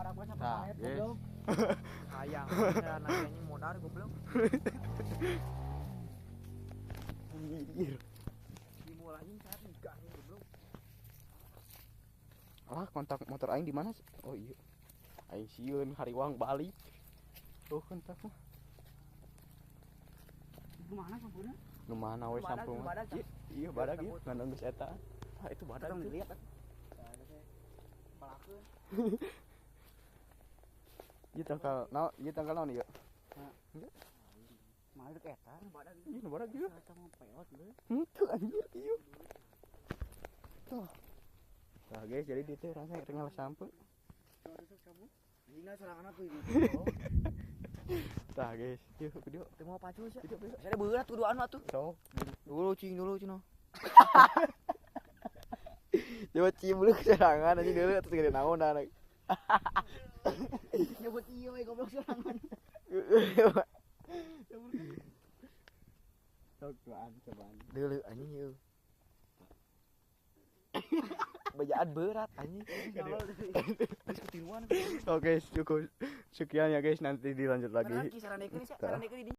Badak mah sampai Tah, paet guys. goblok. Hayang anjing modar goblok. Anjir. Dimulai anjing saat enggak anjing goblok. Alah, kontak motor aing di mana sih? Oh iya. Aing sieun hariwang balik. Oh, kontak mah. Gimana sampuna? Nu mana we Badag, sampung? badag, Iya, iya badag ieu ngan geus eta. Ah, itu badag Tong tuh. dilihat. Palakeun. Ieu tangkal naon? Ieu tangkal naon ieu? Mana dek eta? Badag Ieu nu badag ieu. Eta mah peot deui. Henteu anjir ieu. Tuh. Tah guys, jadi dia teh rasanya rek ngalah sampeu. Anjingna sorangan tuh ini. Tah guys, yuk video. Teu mau pacul sia. Video video. Saya berat kuduan atuh. Sok. Dulu cing dulu cing. Coba cium dulu serangan anjing dulu terus gede naon dah. Nyebut ieu we goblok sorangan. Sok cobaan, cobaan. Dulu anjing ieu. Bejaan berat anjing. Geus ketiruan. Oke, cukup sekian ya guys, nanti dilanjut lagi. Saran deui, saran deui di